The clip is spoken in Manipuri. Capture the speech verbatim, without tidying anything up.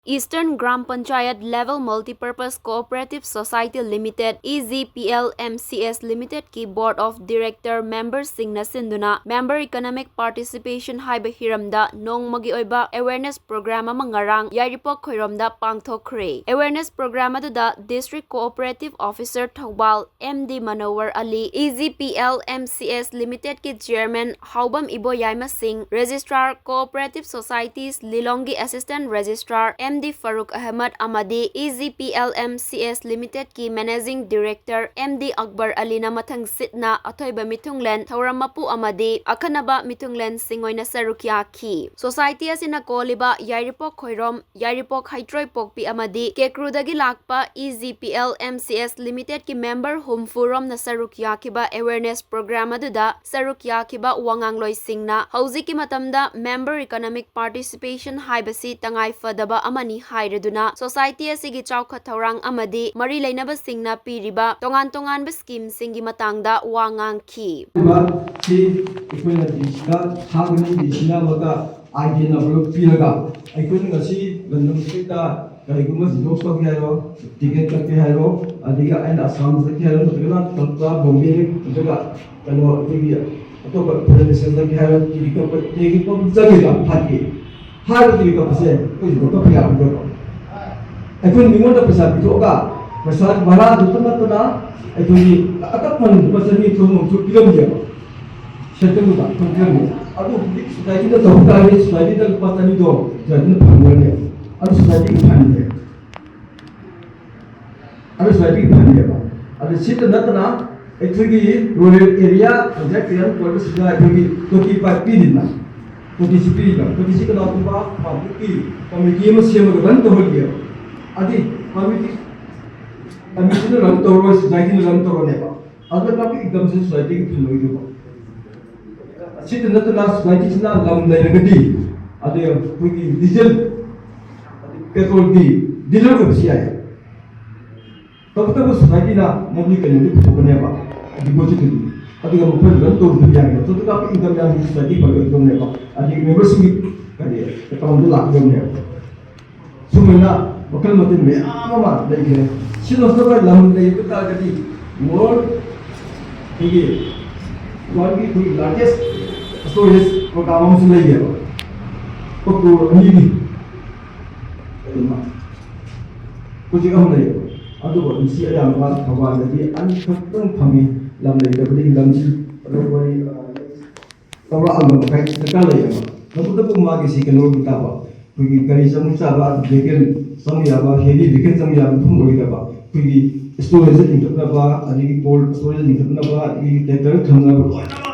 Eastern Gram Panchayat Level Multipurpose Cooperative Society Limited, E G P L M C S Limited ꯀꯤ Board of Director member ꯁꯤꯡꯅ ꯁꯤꯟꯗꯨꯅ Member Economic Participation ꯍꯥꯏꯕ ꯍꯤꯔꯝꯗ ꯅꯣꯡꯃꯒꯤ ꯑꯣꯏꯕ awareness program ꯑꯃ ꯉꯔꯥꯡ ꯌꯥꯏꯔꯤꯄꯣꯛ ꯈꯣꯏꯔꯣꯝꯗ ꯄꯥꯡꯊꯣꯛꯈ꯭ꯔꯦ꯫ Awareness program ꯑꯗꯨꯗ District Cooperative Officer Thoubal M D Manowar Ali, E G P L M C S Limited ꯀꯤ Chairman ꯍꯥꯎꯕꯝ ꯏꯕꯣꯌꯥꯏꯃ ꯁꯤꯡ, Registrar Cooperative Societies ꯂꯤꯂꯣꯡꯒꯤ Assistant Registrar M D Faruk Ahmad ꯑꯃꯗꯤ E G P L M C S Limited ꯀꯤ Managing Director M D Akbar ꯑꯂꯤꯅ ꯃꯊꯪ ꯁꯤꯠꯅ ꯑꯊꯣꯏꯕ ꯃꯤꯊꯨꯡꯂꯦꯟ, ꯊꯧꯔꯝ ꯃꯄꯨ ꯑꯃꯗꯤ ꯑꯈꯟꯅꯕ ꯃꯤꯊꯨꯡꯂꯦꯟꯁꯤꯡ ꯑꯣꯏꯅ ꯁꯔꯨꯛ ꯌꯥꯈꯤ꯫ Society ꯑꯁꯤꯅ ꯀꯣꯜꯂꯤꯕ ꯌꯥꯏꯔꯤꯄꯣꯛ ꯈꯣꯏꯔꯣꯝ, ꯌꯥꯏꯔꯤꯄꯣꯛ ꯍꯩꯇ꯭ꯔꯣꯏꯄꯣꯛꯄꯤ ꯑꯃꯗꯤ ꯀꯦꯀ꯭ꯔꯨꯗꯒꯤ ꯂꯥꯛꯄ E G P L M C S Limited ꯀꯤ member ꯍꯨꯝꯐꯨ ꯔꯣꯝꯅ ꯁꯔꯨꯛ ꯌꯥꯈꯤꯕ awareness program ꯑꯗꯨꯗ ꯁꯔꯨꯛ ꯌꯥꯈꯤꯕ ꯋꯥꯉꯥꯡꯂꯣꯏꯁꯤꯡꯅ ꯍꯧꯖꯤꯛꯀꯤ ꯃꯇꯝꯗ member economic participation ꯍꯥꯏꯕꯁꯤ ꯇꯉꯥꯏ ꯐꯗꯕ ꯑꯃꯅꯤ ꯍꯥꯏꯔꯗꯨꯅ society ꯑꯁꯤꯒꯤ ꯆꯥꯎꯈꯠ ꯊꯧꯔꯥꯡ ꯑꯃꯗꯤ ꯃꯔꯤ ꯂꯩꯅꯕꯁꯤꯡꯅ ꯄꯤꯔꯤꯕ ꯇꯣꯉꯥꯟ ꯇꯣꯉꯥꯟꯕ scheme ꯁꯤꯡꯒꯤ ꯃꯇꯥꯡꯗ ꯋꯥ ꯉꯥꯡꯈꯤ꯫ ꯁꯤ ꯑꯩꯈꯣꯏꯅ ꯗꯤ ꯁꯤꯗ ꯊꯥꯒꯅꯤ, ꯗꯤ ꯁꯤꯅ ꯑꯃꯒ ID number ꯄꯤꯔꯒ ꯑꯩꯈꯣꯏꯅ ꯉꯁꯤ ꯂꯝꯗꯝꯁꯤꯗ ꯀꯔꯤꯒꯨꯝꯕ Xerox ꯇꯧꯒꯦ ꯍꯥꯏꯔꯣ, ticket ꯀꯛꯀꯦ ꯍꯥꯏꯔꯣ, ꯑꯗꯒꯤ ꯑꯩꯅ ꯑꯁꯥꯝ ꯆꯠꯀꯦ ꯍꯥꯏꯔꯣ, ꯅꯠꯇ꯭ꯔꯒꯅ ꯀꯜꯀꯇꯥ, ꯕꯣꯝꯕꯦ, ꯅꯠꯇ꯭ꯔꯒ ꯀꯩꯅꯣ ꯑꯩꯈꯣꯏꯒꯤ ꯑꯇꯣꯞꯄ foreign nation ꯆꯠꯀꯦ ꯍꯥꯏꯔꯣ, ticket ꯀꯛꯄ, ticket ꯀꯛꯄ ꯑꯃ ꯆꯪꯉꯤꯕ ꯐ꯭ꯂꯥꯏꯠꯀꯤ꯫ ꯍꯥꯏꯔꯤꯕ ticket ꯀꯛꯄꯁꯦ ꯑꯩꯈꯣꯏ Xerox ꯀꯛꯄ ꯌꯥꯕꯤꯗ꯭ꯔꯕ? ꯑꯩꯈꯣꯏꯅ ꯃꯤꯉꯣꯟꯗ ꯄꯩꯁꯥ ꯄꯤꯊꯣꯛꯑꯒ ꯄꯩꯁꯥ ꯚꯔꯥꯗꯨꯇ ꯅꯠꯇꯅ ꯑꯩꯈꯣꯏꯒꯤ ꯑꯀꯛꯅꯕ ꯂꯨꯄꯥ ꯆꯅꯤ ꯊꯣꯡ ꯑꯃꯁꯨ ꯄꯤꯔꯝꯗꯦꯕ꯫ ꯁꯦꯟꯇꯔꯗꯨꯗ ꯑꯩꯈꯣꯏ ꯄꯤꯔꯝꯗꯦ꯫ ꯑꯗꯨ ꯍꯧꯖꯤꯛ society ꯗ ꯇꯧꯕ ꯇꯥꯔꯗꯤ society ꯗ ꯂꯨꯄꯥ ꯆꯅꯤꯗꯣ society ꯅ ꯐꯪꯉꯣꯏꯅꯦ꯫ ꯑꯗꯨ society ꯒꯤ ꯐꯟꯅꯦ꯫ ꯑꯗꯨ society ꯒꯤ ꯐꯟꯅꯦꯕ꯫ ꯑꯗꯨ ꯁꯤꯇ ꯅꯠꯇꯅ ꯑꯩꯈꯣꯏꯒꯤ rural area ꯄꯟꯆꯥꯌꯠ ꯀꯌꯥ ꯀꯣꯏꯕꯁꯤꯗ ꯑꯩꯈꯣꯏꯒꯤ ꯇꯣꯇꯤ ꯄꯥꯏꯞ ꯄꯤꯔꯤꯗꯅ, ꯇꯣꯇꯤꯁꯤ ꯄꯤꯔꯤꯕ, ꯇꯣꯇꯤꯁꯤ ꯀꯅꯥꯒꯨꯝꯕ public ꯀꯤ committee ꯑꯃ ꯁꯦꯝꯃꯒ run ꯇꯧꯍꯜꯂꯤꯑꯕ꯫ ꯑꯗꯨꯗꯤ committee, committee ꯅ run ꯇꯧꯔꯣꯏ, society ꯅ run ꯇꯧꯔꯅꯦꯕ꯫ ꯑꯗꯨꯅ public income ꯁꯤ society ꯒꯤ ꯐꯪꯉꯣꯏꯗꯧꯕ꯫ ꯑꯁꯤꯇ ꯅꯠꯇꯅ society ꯁꯤꯅ ꯂꯝ ꯂꯩꯔꯒꯗꯤ ꯑꯗꯩ ꯑꯩꯈꯣꯏꯒꯤ diesel, petrol ꯒꯤ dealer ꯑꯣꯏꯕꯁꯨ ꯌꯥꯏ꯫ ꯇꯧꯕꯇꯕꯨ society ꯅ ꯃꯗꯨꯒꯤ ꯀꯩꯅꯣꯗꯤ ꯄꯨꯊꯣꯛꯀꯅꯦꯕ, deposit ꯇꯨꯗꯤ꯫ ꯑꯗꯨꯒ ꯃꯈꯣꯏꯅ run ꯇꯧꯔꯨꯕ ꯌꯥꯏ꯫ Total public income ꯌꯥꯝꯅ society ꯐꯪꯒꯗꯕꯅꯦꯕ꯫ ꯑꯗꯒꯤ member ꯁꯤꯡꯒꯤ ꯀꯔꯤ account ꯗ ꯂꯥꯛꯀꯗꯕꯅꯦꯕ꯫ So ꯑꯣꯏꯅ ꯃꯈꯜ ꯃꯊꯦꯜ ꯃꯌꯥꯝ ꯑꯃ ꯂꯩꯈ꯭ꯔꯦ꯫ ꯁꯤ ꯅꯠꯇꯕ ꯂꯝ ꯂꯩꯕ ꯇꯥꯔꯒꯗꯤ ꯋꯥꯔꯜ ꯑꯩꯈꯣꯏꯒꯤ ꯋꯥꯔꯜꯒꯤ ꯑꯩꯈꯣꯏꯒꯤ ꯂꯥꯔꯖꯦꯁ ꯁ꯭ꯇꯣꯔꯦꯖ ꯄ꯭ꯔꯣꯒ꯭ꯔꯥꯝ ꯑꯃꯁꯨ ꯂꯩꯌꯦꯕ꯫ ꯀꯣꯔ ꯑꯅꯤꯒꯤ ꯍꯧꯖꯤꯛ ꯑꯃ ꯂꯩꯌꯦꯕ꯫ ꯑꯗꯨꯕꯨ ꯃꯁꯤ ꯑꯌꯥꯝꯕ ꯊꯧꯕꯥꯜꯗꯗꯤ ꯑꯅꯤꯈꯛꯇꯪ ꯐꯪꯉꯤ꯫ ꯂꯝ ꯂꯩꯇꯕꯗꯒꯤ ꯂꯝꯁꯤ ꯂꯧꯕꯅꯤ꯫ ꯂꯧꯔꯛꯑꯝꯕ ꯃꯈꯩ ꯗꯔꯀꯥꯔ ꯂꯩꯌꯦꯕ꯫ ꯇꯧꯕꯇꯕꯨ ꯃꯥꯒꯤꯁꯤ ꯀꯩꯅꯣꯒꯤ ꯇꯥꯕ, ꯑꯩꯈꯣꯏꯒꯤ ꯒꯥꯔꯤ ꯆꯪꯕ ꯆꯥꯕ, ꯚꯦꯍꯤꯀꯜ ꯆꯪꯕ ꯌꯥꯕ, ꯍꯦꯚꯤ ꯚꯦꯍꯤꯀꯜ ꯆꯪꯕ ꯌꯥꯕ ꯃꯐꯝ ꯑꯣꯏꯒꯗꯕ, ꯑꯩꯈꯣꯏꯒꯤ ꯁ꯭ꯇꯣꯔꯦꯖ ꯂꯤꯡꯈꯠꯅꯕ, ꯑꯗꯒꯤ ꯀꯣꯜ ꯁ꯭ꯇꯣꯔꯦꯖ ꯂꯤꯡꯈꯠꯅꯕ, ꯑꯗꯒꯤ ꯇ꯭ꯔꯦꯛꯇꯔ ꯊꯝꯅꯕ ꯂꯣꯏꯅꯃꯛ